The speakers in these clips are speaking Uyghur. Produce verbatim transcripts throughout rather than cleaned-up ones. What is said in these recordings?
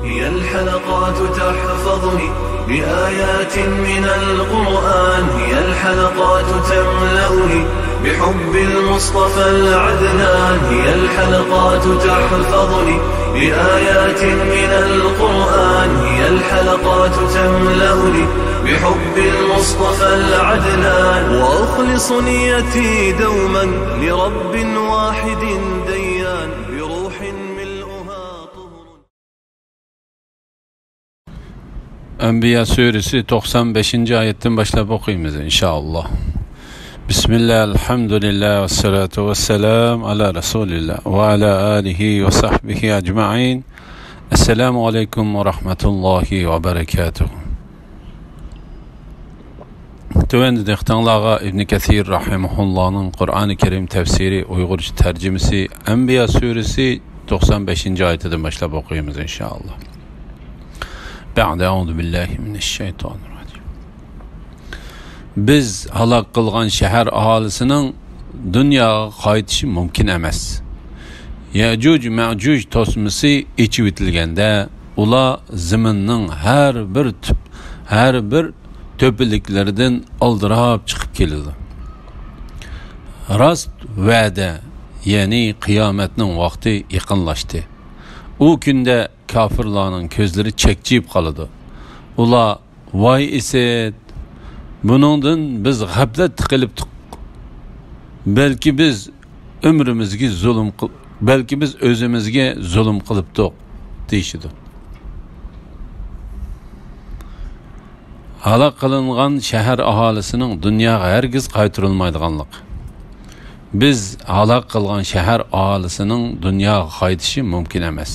هي الحلقات تحفظني بآيات من القرآن، هي الحلقات تملأني بحب المصطفى العدنان، هي الحلقات تحفظني بآيات من القرآن، هي الحلقات تملأني بحب المصطفى العدنان، وأخلص نيتي دوما لرب واحد ديان، بروح ملؤها طهر. ئەنبىيا سۈرىسى توقسان بەشىنچى ئايەتتىن باشلاپ ئوقۇيمىز، ئىنشائاللا. بىسمىللا، ئەلھەمدۇلىللا، ۋەسسالاتۇ ۋەسسالامۇ ئالا رەسۇلىللا ۋە ئالا ئالىھى ۋە سەھبىھى ئەجمەئىن. ئەسسالامۇ ئەلەيكۇم ۋە رەھمەتۇللاھى ۋە بەرەكاتۇھ. تۆۋەندە دىققىتىڭلارغا ئىبن كەسىر رەھىمەھۇللانىڭ قۇرئانى كەرىم تەپسىرى ئۇيغۇرچە تەرجىمىسى ئەنبىيا سۈرىسى توقسان بەشىنچى ئايىتىدىن باشلاپ ئوقۇيمىز، ئىنشائاللا. بەئدە، ئەئۇزۇ بىللاھى مىنەششەيتانىررەجىم. بىز ھالاك قىلغان شەھەر ئاھالىسىنىڭ دۇنياغا قايتىشى مۇمكىن ئەمەس. يەجۇج مەجۇج توسمىسى ئېچىۋېتىلگەندە، ئۇلار زېمىننىڭ ھەر بىر تۈپ، ھەر بىر تۆپىلىكلىرىدىن ئالدىراپ چىقىپ كېلىدۇ. راست ۋەدە، يەنى قىيامەتنىڭ ۋاقتى يېقىنلاشتى. ئۇ كۈندە كاپىرلارنىڭ كۆزلىرى چەكچىيىپ قالىدۇ. ئۇلار، ۋاي ئىسىت! بۇنىڭدىن بىز غەپلەتتە قېلىپتۇق. بەلكى بىز ئۆمرىمىزگە زۇلۇم قىل-، بەلكى بىز ئۆزىمىزگە زۇلۇم قىلىپتۇق، دېيىشىدۇ. ھالاك قىلىنغان شەھەر ئاھالىسىنىڭ دۇنياغا ھەرگىز قايتۇرۇلمايدىغانلىقى. بىز ھالاك قىلغان شەھەر ئاھالىسىنىڭ دۇنياغا قايتىشى مۇمكىن ئەمەس.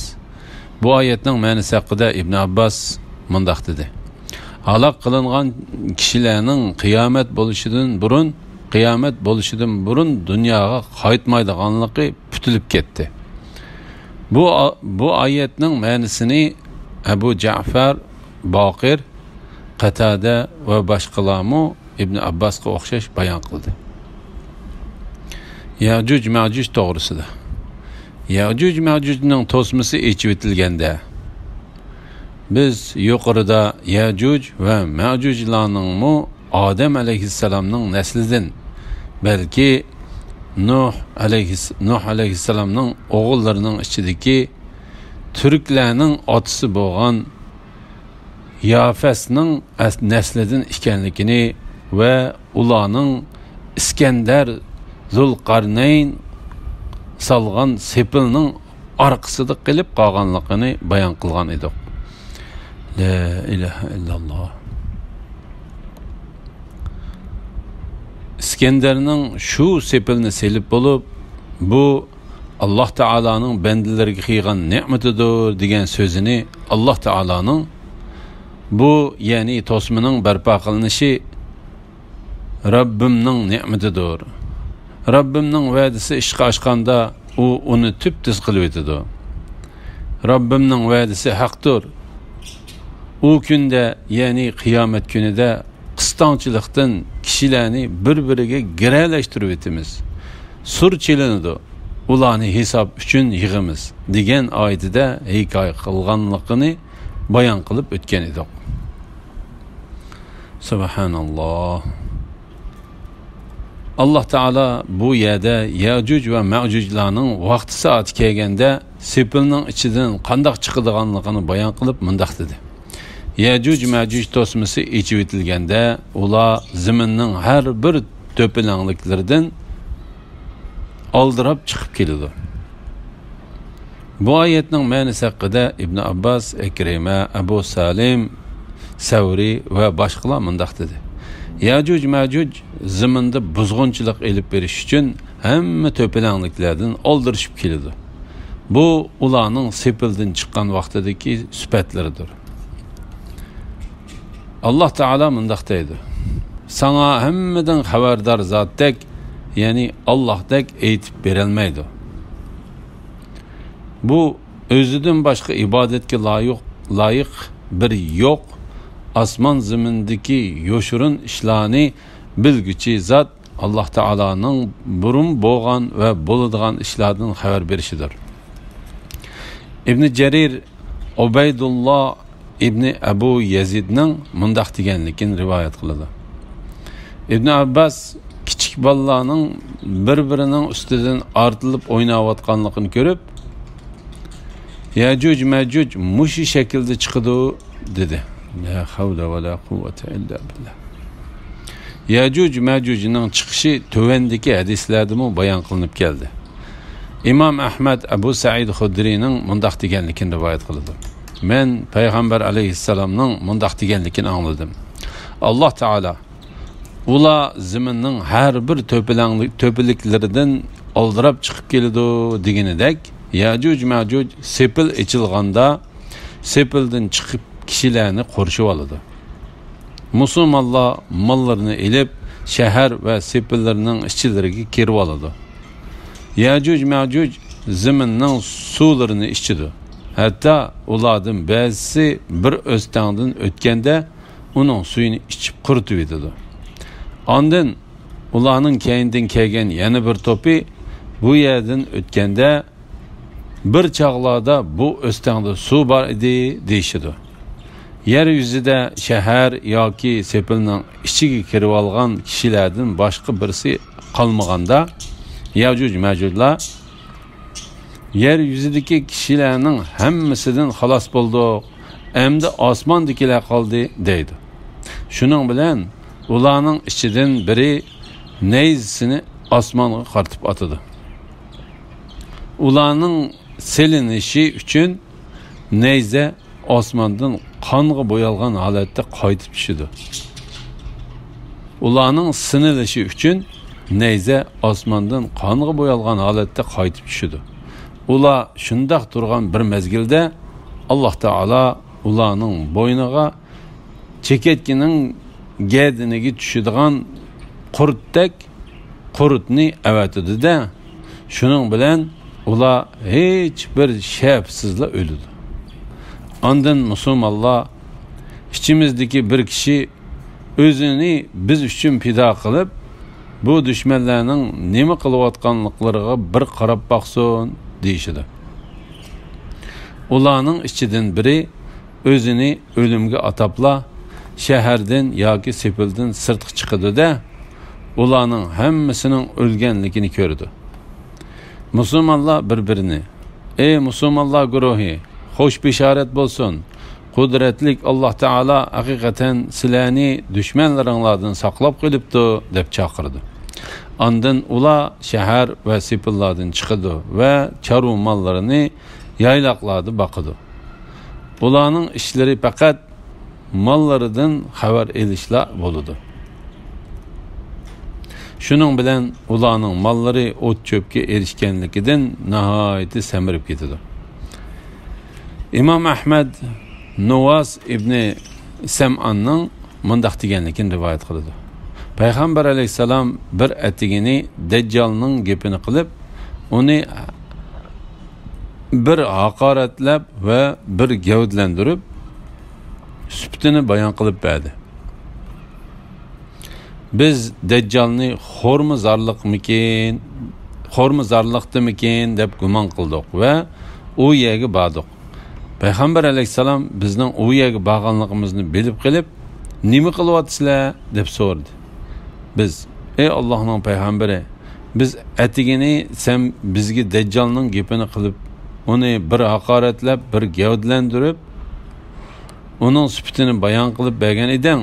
بۇ ئايەتنىڭ مەنىسى ھەققىدە ئىبن ئابباس مۇنداق دېدى: ھالاك قىلىنغان كىشىلەرنىڭ قىيامەت بولۇشىدىن بۇرۇن، قىيامەت بولۇشىدىن بۇرۇن دۇنياغا قايتمايدىغانلىقى پۈتۈلۈپ كەتتى. بۇ ئا-، بۇ ئايەتنىڭ مەنىسىنى ئەبۇ جەئفەر باقىر، قەتادە ۋە باشقىلارمۇ ئىبن ئابباسقا ئوخشاش بايان قىلدى. يەجۇج مەجۇج توغرىسىدا. يەجۇج مەجۇجنىڭ توسمىسى ئېچىۋېتىلگەندە، بىز يۇقىرىدا يەجۇج ۋە مەجۇجلارنىڭمۇ ئادەم ئەلەيھىسسالامنىڭ نەسلىدىن، بەلكى نۇھ ئەلەيھىس-، نۇھ ئەلەيھىسسالامنىڭ ئوغۇللىرىنىڭ ئىچىدىكى تۈركلەرنىڭ ئاتىسى بولغان يافەسنىڭ ئەس-، نەسلىدىن ئىكەنلىكىنى ۋە ئۇلارنىڭ ئىسكەندەر زۇلقەرنەين سالغان سېپىلنىڭ ئارقىسىدا قېلىپ قالغانلىقىنى بايان قىلغان ئىدۇق. لا ئىلاھە ئىللاللا. ئىسكەندەرنىڭ شۇ سېپىلنى سېلىپ بولۇپ، بۇ ئاللاھ تائالانىڭ بەندىلىرىگە قىلغان نېمىتىدۇر دېگەن سۆزىنى، ئاللاھ تائالانىڭ بۇ، يەنى توسمىنىڭ بەرپا قىلىنىشى رەببىمنىڭ نېمىتىدۇر. رەببىمنىڭ ۋەدىسى ئىشقا ئاشقاندا، ئۇ ئۇنى تۈپتۈز قىلىۋېتىدۇ. رەببىمنىڭ ۋەدىسى ھەقتۇر. ئۇ كۈندە، يەنى قىيامەت كۈنىدە قىستاڭچىلىقتىن كىشىلەرنى بىر-بىرىگە گىرەلەشتۈرۈۋېتىمىز. سۇر چېلىنىدۇ. ئۇلارنى ھېساب ئۈچۈن يىغىمىز، دېگەن ئايىتىدە ھېكايە قىلغانلىقىنى بايان قىلىپ ئۆتكەن ئىدۇق. سۇبھاناللاھ. ئاللاھ تائالا بۇ يەردە يەجۇج ۋە مەجۇجلارنىڭ ۋاقتى سائىتى كەلگەندە سېپىلنىڭ ئىچىدىن قانداق چىقىدىغانلىقىنى بايان قىلىپ مۇنداق دېدى: يەجۇج مەجۇج توسمىسى ئېچىۋېتىلگەندە، ئۇلار زېمىننىڭ ھەر بىر تۆپىلەڭلىكلىرىدىن ئالدىراپ چىقىپ كېلىدۇ. بۇ ئايەتنىڭ مەنىسى ھەققىدە ئىبن ئابباس، ئىكرىمە، ئەبۇ سالىم، سەۋرى ۋە باشقىلار مۇنداق دېدى: يەجۇج مەجۇج زېمىندا بۇزغۇنچىلىق ئېلىپ بېرىش ئۈچۈن ھەممە تۆپىلەڭلىكلەردىن ئالدىرىشىپ كېلىدۇ. بۇ ئۇلارنىڭ سېپىلدىن چىققان ۋاقتىدىكى سۈپەتلىرىدۇر. ئاللاھ تائالا مۇنداق دەيدۇ: ساڭا ھەممىدىن خەۋەردار زاتتەك، يەنى ئاللاھدەك ئېيتىپ بېرەلمەيدۇ. بۇ ئۆزىدىن باشقا ئىبادەتكە لايىق، لايىق بىر يوق، ئاسمان زېمىندىكى يوشۇرۇن ئىشلارنى بىلگۈچى زات، ئاللاھ تائالانىڭ بۇرۇن بولغان ۋە بولىدىغان ئىشلاردىن خەۋەر بېرىشىدۇر. ئىبنى جەرىر ئۇبەيدۇللا ئىبنى ئەبۇ يەزىدنىڭ مۇنداق دېگەنلىكىنى رىۋايەت قىلىدۇ. ئىبن ئابباس كىچىك بالىلارنىڭ بىر-بىرىنىڭ ئۈستىدىن ئارتىلىپ ئويناۋاتقانلىقىنى كۆرۈپ، يەجۇج مەجۇج مۇشۇ شەكىلدە چىقىدۇ، دېدى. لا ھەۋلە ۋە لا قۇۋۋەتە ئىللا بىللا. يەجۇج مەجۇجنىڭ چىقىشى تۆۋەندىكى ھەدىسلەردىمۇ بايان قىلىنىپ كەلدى. ئىمام ئەھمەد ئەبۇ سەئىد خۇدرىنىڭ مۇنداق دېگەنلىكىنى رىۋايەت قىلىدۇ. مەن پەيغەمبەر ئەلەيھىسسالامنىڭ مۇنداق دېگەنلىكىنى ئاڭلىدىم. ئاللاھ تائالا، ئۇلار زېمىننىڭ ھەر بىر تۆپىلەڭلىك-، تۆپىلىكلىرىدىن ئالدىراپ چىقىپ كېلىدۇ، دېگىنىدەك، يەجۇج مەجۇج سېپىل ئېچىلغاندا، سېپىلدىن چىقىپ كىشىلەرنى قورشىۋالىدۇ. مۇسۇلمانلار ماللىرىنى ئېلىپ، شەھەر ۋە سېپىللىرىنىڭ ئىچلىرىگە كىرىۋالىدۇ. يەجۇج مەجۇج زېمىننىڭ سۇلىرىنى ئىچىدۇ. ھەتتا ئۇلاردىن بەزىسى بىر ئۆستەڭدىن ئۆتكەندە، ئۇنىڭ سۈيىنى ئىچىپ قۇرۇتۇۋېتىدۇ. ئاندىن ئۇلارنىڭ كەينىدىن كەلگەن يەنە بىر توپى بۇ يەردىن ئۆتكەندە، بىر چاغلاردا بۇ ئۆستەڭدە سۇ بار ئىدى، دېيىشىدۇ. يەر يۈزىدە شەھەر ياكى سېپىلنىڭ ئىچىگە كىرىۋالغان كىشىلەردىن باشقا بىرسى قالمىغاندا، يەجۇج مەجۇجلار، يەر يۈزىدىكى كىشىلەرنىڭ ھەممىسىدىن خالاس بولدۇق، ئەمدى ئاسماندىكىلەر قالدى، دەيدۇ. شۇنىڭ بىلەن ئۇلارنىڭ ئىچىدىن بىرى نەيزىسىنى ئاسمانغا قارىتىپ ئاتىدۇ. ئۇلارنىڭ سېلىنىشى ئۈچۈن نەيزە ئاسماندىن قانغا بويالغان ھالەتتە قايتىپ چۈشىدۇ. ئۇلارنىڭ سىنىلىشى ئۈچۈن نەيزە ئاسماندىن قانغا بويالغان ھالەتتە قايتىپ چۈشىدۇ. ئۇلار شۇنداق تۇرغان بىر مەزگىلدە، ئاللاھ تائالا ئۇلارنىڭ بوينىغا چېكەتكىنىڭ گەدىنىگە چۈشىدىغان قۇرتتەك قۇرتنى ئەۋەتىدۇ-دە، شۇنىڭ بىلەن ئۇلار ھېچ بىر شەپىسىزلا ئۆلىدۇ. ئاندىن مۇسۇلمانلار، ئىچىمىزدىكى بىر كىشى ئۆزىنى بىز ئۈچۈن پىدا قىلىپ، بۇ دۈشمەنلەرنىڭ نېمە قىلىۋاتقانلىقلىرىغا بىر قاراپ باقسۇن، دېيىشىدۇ. ئۇلارنىڭ ئىچىدىن بىرى ئۆزىنى ئۆلۈمگە ئاتاپلا، شەھەردىن ياكى سېپىلدىن سىرتقا چىقىدۇ-دە، ئۇلارنىڭ ھەممىسىنىڭ ئۆلگەنلىكىنى كۆرىدۇ. مۇسۇلمانلار بىر-بىرىنى، ئەي مۇسۇلمانلار گۇرۇھى، خوش بېشارەت بولسۇن! قۇدرەتلىك ئاللاھ تائالا ھەقىقەتەن سىلەرنى دۈشمەنلىرىڭلاردىن ساقلاپ قېلىپتۇ، دەپ چاقىرىدۇ. ئاندىن ئۇلار شەھەر ۋە سېپىللاردىن چىقىدۇ ۋە چارۋا ماللىرىنى يايلاقلاردا باقىدۇ. ئۇلارنىڭ ئىشلىرى پەقەت ماللىرىدىن خەۋەر ئېلىشلا بولىدۇ. شۇنىڭ بىلەن ئۇلارنىڭ ماللىرى ئوت-چۆپكە ئېرىشكەنلىكىدىن ناھايىتى سەمرىپ كېتىدۇ. ئىمام ئەھمەد نۇۋاس ئىبنى سەمئاننىڭ مۇنداق دېگەنلىكىنى رىۋايەت قىلىدۇ. پەيغەمبەر ئەلەيھىسسالام بىر ئەتىگىنى دەججالنىڭ گېپىنى قىلىپ، ئۇنى بىر ھاقارەتلەپ ۋە بىر گەۋدىلەندۈرۈپ، سۈپىتىنى بايان قىلىپ بەردى. بىز دەججالنى خورما زارلىقمىكىن، خورما زارلىقتىمىكىن دەپ گۇمان قىلدۇق ۋە ئۇ يەرگە باردۇق. پەيغەمبەر ئەلەيھىسسالام بىزنىڭ ئۇ يەرگە بارغانلىقىمىزنى بىلىپ قېلىپ، نېمە قىلىۋاتىسىلەر؟ دەپ سورىدى. بىز، ئەي ئاللاھنىڭ پەيغەمبىرى، بىز ئەتىگىنى سەن بىزگە دەججالنىڭ گېپىنى قىلىپ، ئۇنى بىر ھاقارەتلەپ، بىر گەۋدىلەندۈرۈپ، ئۇنىڭ سۈپىتىنى بايان قىلىپ بەرگەن ئىدىڭ.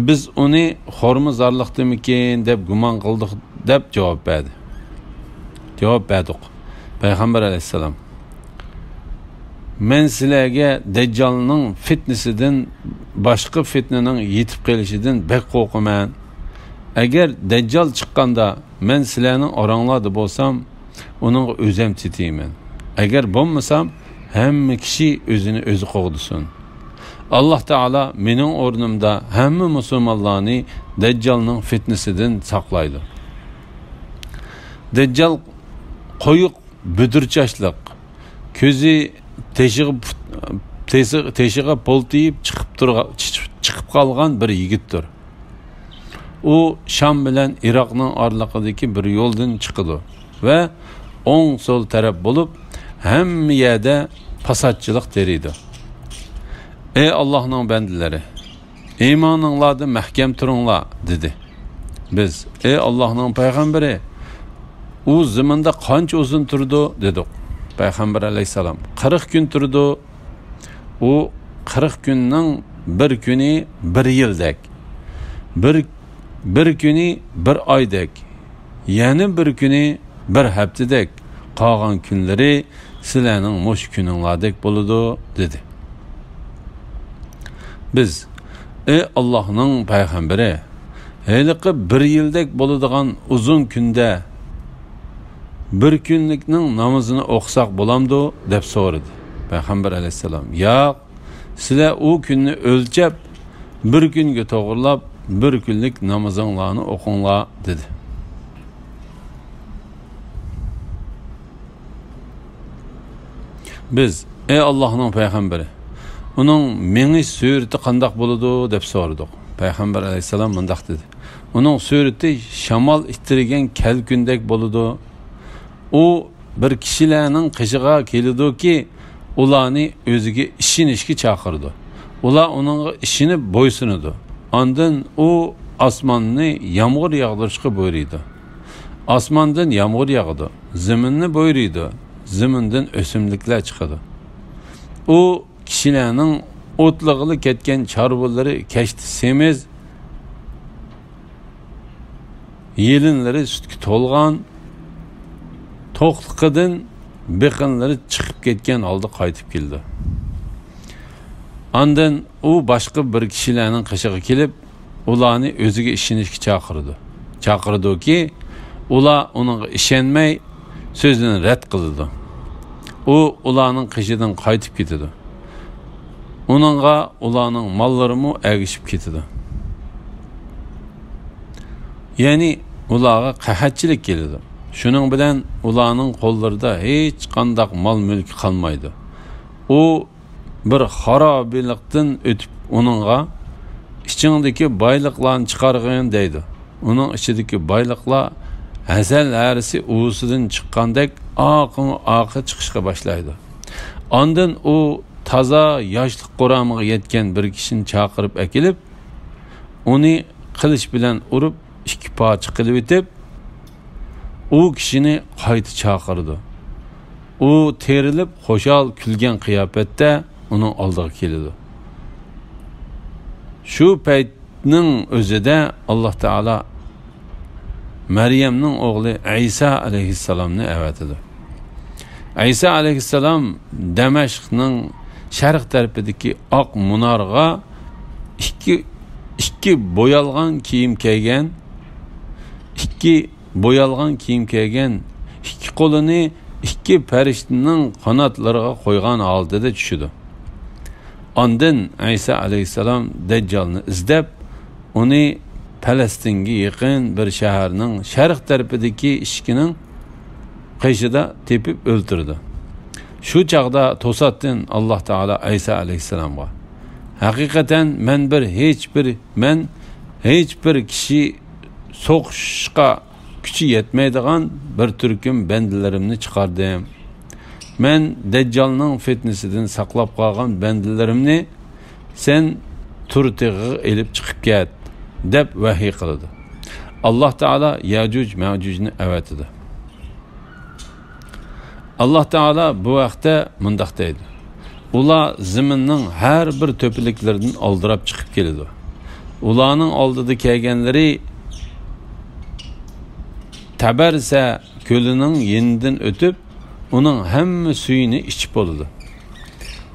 بىز ئۇنى خورما زارلىقتىمىكىن دەپ گۇمان قىلدۇق، دەپ جاۋاب بەردى. جاۋاب بەردۇق. پەيغەمبەر ئەلەيھىسسالام، مەن سىلەرگە دەججالنىڭ فىتنىسىدىن، باشقا فىتنىنىڭ يېتىپ قېلىشىدىن بەك قورقىمەن. ئەگەر دەججال چىققاندا مەن سىلەرنىڭ ئاراڭلاردا بولسام، ئۇنىڭغا ئۆزەم تېتىيمەن. ئەگەر بولمىسام، ھەممە كىشى ئۆزىنى ئۆزى قوغدىسۇن. ئاللاھ تائالا مېنىڭ ئورنۇمدا ھەممە مۇسۇلمانلارنى دەججالنىڭ فىتنىسىدىن ساقلايدۇ. دەججال قويۇق بۈدۈر چاچلىق، كۆزى تېشىغا پۇت-، تېشى-، تېشىغا پۇل تېيىپ چىقىپ تۇرغا-، چىقىپ قالغان بىر يىگىتتۇر. ئۇ شام بىلەن ئىراقنىڭ ئارىلىقىدىكى بىر يولدىن چىقىدۇ ۋە ئوڭ سول تەرەپ بولۇپ، ھەممە يەردە پاساتچىلىق تېرىيدۇ. «ئەي ئاللاھنىڭ بەندىلىرى، ئىمانىڭلاردا مەھكەم تۇرۇڭلار» دېدى. بىز: «ئەي ئاللاھنىڭ پەيغەمبىرى، ئۇ زېمىندا قانچە ئۇزۇن تۇرىدۇ؟» دېدۇق. پەيغەمبەر ئەلەيھىسسالام: «قىرىق كۈن تۇرىدۇ. ئۇ قىرىق كۈننىڭ بىر كۈنى بىر يىلدەك، بىر، بىر كۈنى بىر ئايدەك، يەنە بىر كۈنى بىر ھەپتىدەك، قالغان كۈنلىرى سىلەرنىڭ مۇشۇ كۈنۈڭلاردەك بولىدۇ» دېدى. بىز: «ئەي ئاللاھنىڭ پەيغەمبىرى، ھېلىقى بىر يىلدەك بولىدىغان ئۇزۇن كۈندە بىر كۈنلۈكنىڭ نامىزىنى ئوقۇساق بولامدۇ؟» دەپ سورىدى. پەيغەمبەر ئەلەيھىسسالام: «ياق، سىلەر ئۇ كۈننى ئۆلچەپ، بىر كۈنگە توغرىلاپ، بىر كۈنلۈك نامىزىڭلارنى ئوقۇڭلار» دېدى. بىز: «ئەي ئاللاھنىڭ پەيغەمبىرى، ئۇنىڭ مېڭىش سۈرىتى قانداق بولىدۇ؟» دەپ سورىدۇق. پەيغەمبەر ئەلەيھىسسالام مۇنداق دېدى: «ئۇنىڭ سۈرىتى شامال ئىتتىرگەن كەلكۈندەك بولىدۇ. ئۇ بىر كىشىلەرنىڭ قېشىغا كېلىدۇكى، ئۇلارنى ئۆزىگە ئىشىنىشكە چاقىرىدۇ. ئۇلار ئۇنىڭغا ئىشىنىپ بويسۇنىدۇ. ئاندىن ئۇ ئاسماننى يامغۇر ياغدۇرۇشقا بۇيرۇيدۇ. ئاسماندىن يامغۇر ياغىدۇ. زېمىننى بۇيرۇيدۇ. زېمىندىن ئۆسۈملۈكلەر چىقىدۇ. ئۇ كىشىلەرنىڭ ئوتلىغىلى كەتكەن چارۋىلىرى كەشتە سېمىز، يېلىنلىرى سۈتكە تولغان، توقلۇقىدىن بېقىنلىرى چىقىپ كەتكەن ھالدا قايتىپ كېلىدۇ. ئاندىن ئۇ باشقا بىر كىشىلەرنىڭ قېشىغا كېلىپ، ئۇلارنى ئۆزىگە ئىشىنىشكە چاقىرىدۇ. چاقىرىدۇكى، ئۇلار ئۇنىڭغا ئىشەنمەي، سۆزىنى رەت قىلىدۇ. ئۇ ئۇلارنىڭ قېشىدىن قايتىپ كېتىدۇ. ئۇنىڭغا ئۇلارنىڭ ماللىرىمۇ ئەگىشىپ كېتىدۇ. يەنى ئۇلارغا قەھەتچىلىك كېلىدۇ. شۇنىڭ بىلەن ئۇلارنىڭ قوللىرىدا ھېچقانداق مال-مۈلكى قالمايدۇ. ئۇ بىر خارابىلىقتىن ئۆتۈپ ئۇنىڭغا، «ئىچىڭدىكى بايلىقلارنى چىقارغىن» دەيدۇ. ئۇنىڭ ئىچىدىكى بايلىقلار ھەسەل ھەرىسى ئۇۋىسىدىن چىققاندەك ئاقىمۇ ئاقى چىقىشقا باشلايدۇ. ئاندىن ئۇ تازا ياشلىق قۇرامىغا يەتكەن بىر كىشىنى چاقىرىپ ئەكېلىپ، ئۇنى قىلىچ بىلەن ئۇرۇپ، ئىككى پارچە قىلىۋېتىپ، ئۇ كىشىنى قايتا چاقىرىدۇ. ئۇ تىرىلىپ، خۇشال كۈلگەن قىياپەتتە ئۇنىڭ ئالدىغا كېلىدۇ. شۇ پەيتنىڭ ئۆزىدە ئاللاھ تائالا مەريەمنىڭ ئوغلى ئەيسا ئەلەيھىسسالامنى ئەۋەتىدۇ. ئەيسا ئەلەيھىسسالام دەمەشقنىڭ شەرق تەرىپىدىكى ئاق مۇنارغا ئىككى، ئىككى بويالغان كىيىم كىيگەن، ئىككى بويالغان كىيىم كىيگەن، ئىككى قولىنى ئىككى پەرىشتىنىڭ قاناتلىرىغا قويغان ھالىتىدە چۈشىدۇ. ئاندىن ئەيسا ئەلەيھىسسالام دەججالنى ئىزدەپ، ئۇنى پەلەستىنگە يېقىن بىر شەھەرنىڭ شەرق تەرىپىدىكى ئىشىكىنىڭ قېشىدا تېپىپ ئۆلتۈرىدۇ. شۇ چاغدا توساتتىن ئاللاھ تائالا ئەيسا ئەلەيھىسسالامغا، «ھەقىقەتەن مەن بىر ھېچ بىر، مەن ھېچ بىر كىشى سوقۇشقا كۈچى يەتمەيدىغان بىر تۈركۈم بەندىلىرىمنى چىقاردىم. مەن دەججالنىڭ فىتنىسىدىن ساقلاپ قالغان بەندىلىرىمنى سەن تۇر تېغىغا ئېلىپ چىقىپ كەت» دەپ ۋەھىي قىلىدۇ. ئاللاھ تائالا يەجۇج مەجۇجنى ئەۋەتىدۇ. ئاللاھ تائالا بۇ ھەقتە مۇنداق دەيدۇ: «ئۇلار زېمىننىڭ ھەر بىر تۆپىلىكلىرىدىن ئالدىراپ چىقىپ كېلىدۇ. ئۇلارنىڭ ئالدىدا كەلگەنلىرى تەبەرسە كۆلىنىڭ يېنىدىن ئۆتۈپ، ئۇنىڭ ھەممە سۈيىنى ئىچىپ بولىدۇ.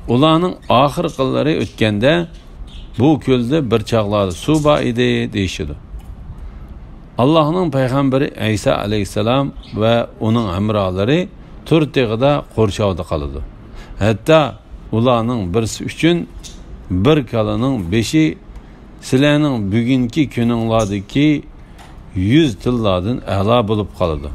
ئۇلارنىڭ ئاخىرقىلىرى ئۆتكەندە، بۇ كۆلدە بىر چاغلاردا سۇ بار ئىدى، دېيىشىدۇ.» ئاللاھنىڭ پەيغەمبىرى ئەيسا ئەلەيھىسسالام ۋە ئۇنىڭ ھەمراھلىرى تۇر تېغىدا قورشاۋدا قالىدۇ. ھەتتا ئۇلارنىڭ بىرسى ئۈچۈن بىر كالىنىڭ بېشى سىلەرنىڭ بۈگۈنكى كۈنۈڭلاردىكى يۈز تىللاردىن ئەلا بولۇپ قالىدۇ.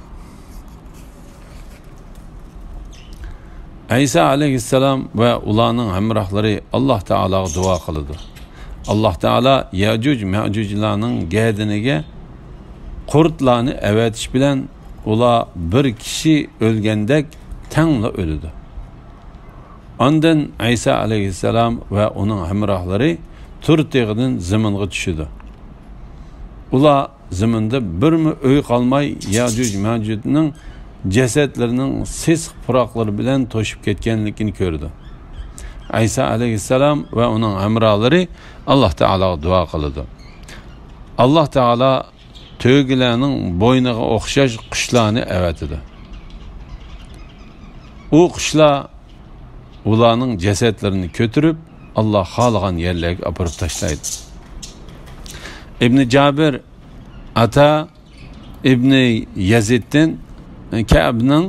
ئەيسا ئەلەيھىسسالام ۋە ئۇلارنىڭ ھەمراھلىرى ئاللاھ تائالاغا دۇئا قىلىدۇ. ئاللاھ تائالا يەجۇج مەجۇجلارنىڭ گەدىنىگە قۇرتلارنى ئەۋەتىش بىلەن ئۇلار بىر كىشى ئۆلگەندەك تەڭلا ئۆلىدۇ. ئاندىن ئەيسا ئەلەيھىسسالام ۋە ئۇنىڭ ھەمراھلىرى تۇر تېغىدىن زېمىنغا چۈشىدۇ. ئۇلار زېمىندا بىرمۇ ئۆي قالماي، يەجۇج مەجۇجنىڭ جەسەتلىرىنىڭ سېسىق پۇراقلىرى بىلەن توشۇپ كەتكەنلىكىنى كۆرىدۇ. ئەيسا ئەلەيھىسسالام ۋە ئۇنىڭ ھەمراھلىرى ئاللا تائالاغا دۇئا قىلىدۇ. ئاللا تائالا تۆگىلەرنىڭ بوينىغا ئوخشاش قۇشلارنى ئەۋەتىدۇ. ئۇ قۇشلار ئۇلارنىڭ جەسەتلىرىنى كۆتۈرۈپ، ئاللا خالىغان يەرلەرگە ئاپىرىپ تاشلايدۇ. ئىبنى جابىر، ئاتا ئىبنى يەزىدتىن، كەئبنىڭ،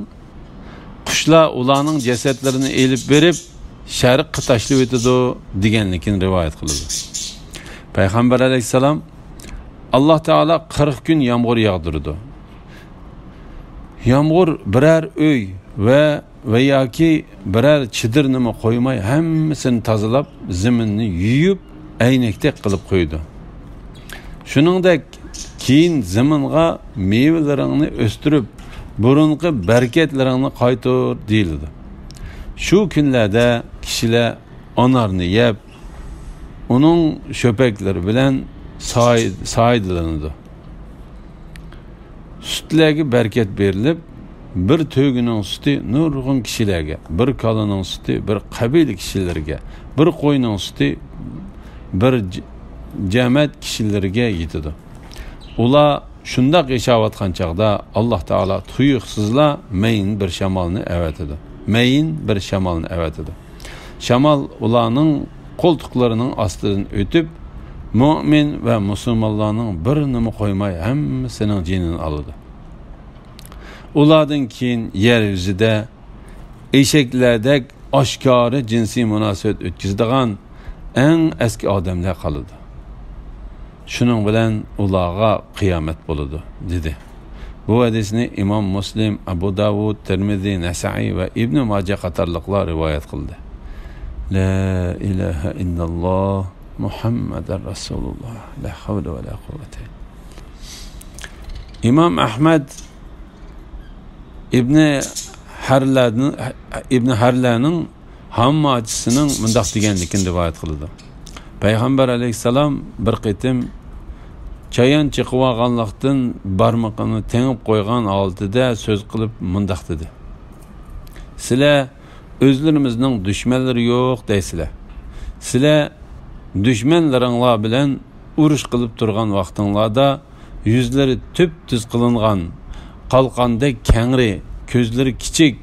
قۇشلار ئۇلارنىڭ جەسەتلىرىنى ئېلىپ بېرىپ، شەرققە تاشلىۋېتىدۇ، دېگەنلىكىنى رىۋايەت قىلىدۇ. پەيغەمبەر ئەلەيھىسسالام، ئاللا تائالا قىرىق كۈن يامغۇر ياغدۇرىدۇ. يامغۇر بىرەر ئۆي ۋە، ۋە ياكى بىرەر چېدىرنىمۇ قويماي، ھەممىسىنى تازىلاپ، زېمىننى يۇيۇپ، ئەينەكتەك قىلىپ قويىدۇ. شۇنىڭدەك كېيىن زېمىنغا مېۋىلىرىڭنى ئۆستۈرۈپ، بۇرۇنقى بەرىكەتلىرىڭنى قايتۇر، دېيىلىدۇ. شۇ كۈنلەردە كىشىلەر ئانارنى يەپ، ئۇنىڭ شۆپەكلىرى بىلەن ساي-، سايدىلىنىدۇ. سۈتلەرگە بەرىكەت بېرىلىپ، بىر تۆگىنىڭ سۈتى نۇرغۇن كىشىلەرگە، بىر كالىنىڭ سۈتى بىر قەبىلە كىشىلىرىگە، بىر قوينىڭ سۈتى بىر ج-، جەمەت كىشىلىرىگە يېتىدۇ. ئۇلار شۇنداق ياشاۋاتقان چاغدا، ئاللا تائالا تۇيۇقسىزلا مەيىن بىر شامالنى ئەۋەتىدۇ. مەيىن بىر شامالنى ئەۋەتىدۇ. شامال ئۇلارنىڭ قولتۇقلىرىنىڭ ئاستىدىن ئۆتۈپ، مۆمىن ۋە مۇسۇلمانلارنىڭ بىرىنىمۇ قويماي ھەممىسىنىڭ جېنىنى ئالىدۇ. ئۇلاردىن كېيىن يەر يۈزىدە ئېشەكلەردەك ئاشكارا جىنسىي مۇناسىۋەت ئۆتكۈزىدىغان ئەڭ ئەسكى ئادەملەر قالىدۇ. شۇنىڭ بىلەن ئۇلارغا قىيامەت بولىدۇ، دېدى. بۇ ھەدىسنى ئىمام مۇسلىم، ئەبۇ داۋۇد، تىرمىزى، نەسائىي ۋە ئىبنى ماجە قاتارلىقلار رىۋايەت قىلدى. لا ئىلاھە ئىللاللا، مۇھەممەدەر رەسۇلۇللا. لا ھەۋلە ۋە لا قۇۋۋەتە. ئىمام ئەھمەد ئىبنى ھەرلەدىن-، ئىبنى ھەرلەنىڭ ھامماچىسىنىڭ مۇنداق دېگەنلىكىنى رىۋايەت قىلىدۇ. پەيغەمبەر ئەلەيھىسسالام بىر قېتىم چايان چېقىۋالغانلىقتىن، بارمىقىنى تېڭىپ قويغان ھالىتىدە سۆز قىلىپ مۇنداق دېدى: سىلەر ئۆزلىرىمىزنىڭ دۈشمەنلىرى يوق دەيسىلەر. سىلەر دۈشمەنلىرىڭلار بىلەن ئۇرۇش قىلىپ تۇرغان ۋاقتىڭلاردا، يۈزلىرى تۈپتۈز قىلىنغان، قالقاندەك كەڭرى، كۆزلىرى كىچىك،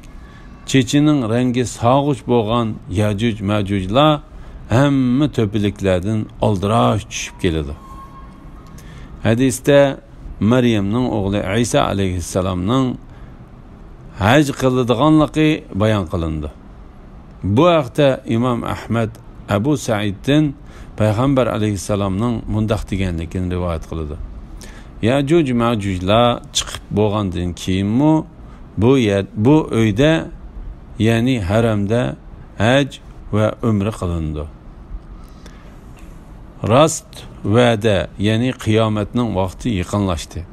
چېچىنىڭ رەڭگى سارغۇچ بولغان يەجۇج مەجۇجلار ھەممە تۆپىلىكلەردىن ئالدىراش چۈشۈپ كېلىدۇ. ھەدىستە مەريەمنىڭ ئوغلى ئەيسا ئەلەيھىسسالامنىڭ ھەج قىلىدىغانلىقى بايان قىلىنىدۇ. بۇ ھەقتە ئىمام ئەھمەد ئەبۇ سەئىدتىن پەيغەمبەر ئەلەيھىسسالامنىڭ مۇنداق دېگەنلىكىنى رىۋايەت قىلىدۇ: يەجۇج مەجۇجلار چىقىپ بولغاندىن كېيىنمۇ بۇ يەر، بۇ ئۆيدە، يەنى ھەرەمدە ھەج ۋە ئۆمرە قىلىنىدۇ. راست ۋەدە، يەنى قىيامەتنىڭ ۋاقتى يېقىنلاشتى.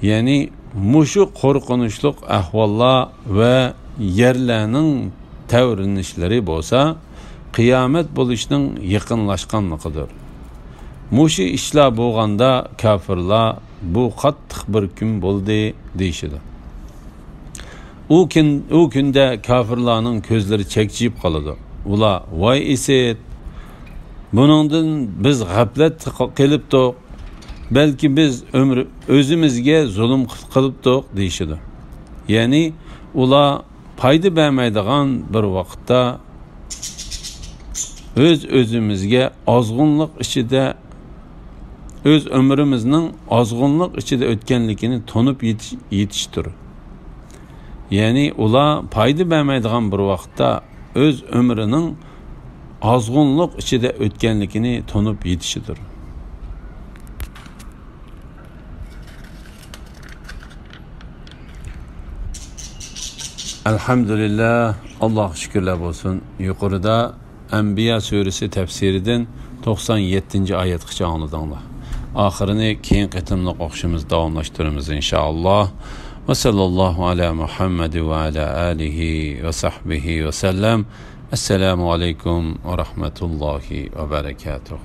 يەنى مۇشۇ قورقۇنچلۇق ئەھۋاللار ۋە يەرلەرنىڭ تەۋرىنىشلىرى بولسا قىيامەت بولۇشنىڭ يېقىنلاشقانلىقىدۇر. مۇشۇ ئىشلار بولغاندا كاپىرلار، بۇ قاتتىق بىر كۈن بولدى، دېيىشىدۇ. ئۇ كۈن، ئۇ كۈندە كاپىرلارنىڭ كۆزلىرى چەكچىيىپ قالىدۇ. ئۇلار، ۋاي ئىسىت! بۇنىڭدىن بىز غەپلەت قىلىپتۇق. بەلكى بىز ئۆمرى، ئۆزىمىزگە زۇلۇم قىلىپتۇق، دېيىشىدۇ. يەنى ئۇلار پايدا بەرمەيدىغان بىر ۋاقىتتا ئۆز-ئۆزىمىزگە ئازغۇنلۇق ئىچىدە، ئۆز ئۆمرىمىزنىڭ ئازغۇنلۇق ئىچىدە ئۆتكەنلىكىنى تونۇپ يېتىش-، يېتىشتۇر. يەنى ئۇلار پايدا بەرمەيدىغان بىر ۋاقىتتا ئۆز ئۆمرىنىڭ ئازغۇنلۇق ئىچىدە ئۆتكەنلىكىنى تونۇپ يېتىشىدۇر. ئەلھەمدۇلىللا، ئاللاغا شۈكۈرلەر بولسۇن. يۇقىرىدا ئەنبىيا سۈرىسى تەپسىرىدىن توقسان يەتتىنچى ئايەتكىچە ئاڭلىدىڭلار. ئاخىرىنى كېيىن قېتىملىق ئوقۇشىمىز داۋاملاشتۇرىمىز، ئىنشائاللا. وصلى الله على محمد وعلى آله وصحبه وسلم. السلام عليكم ورحمة الله وبركاته.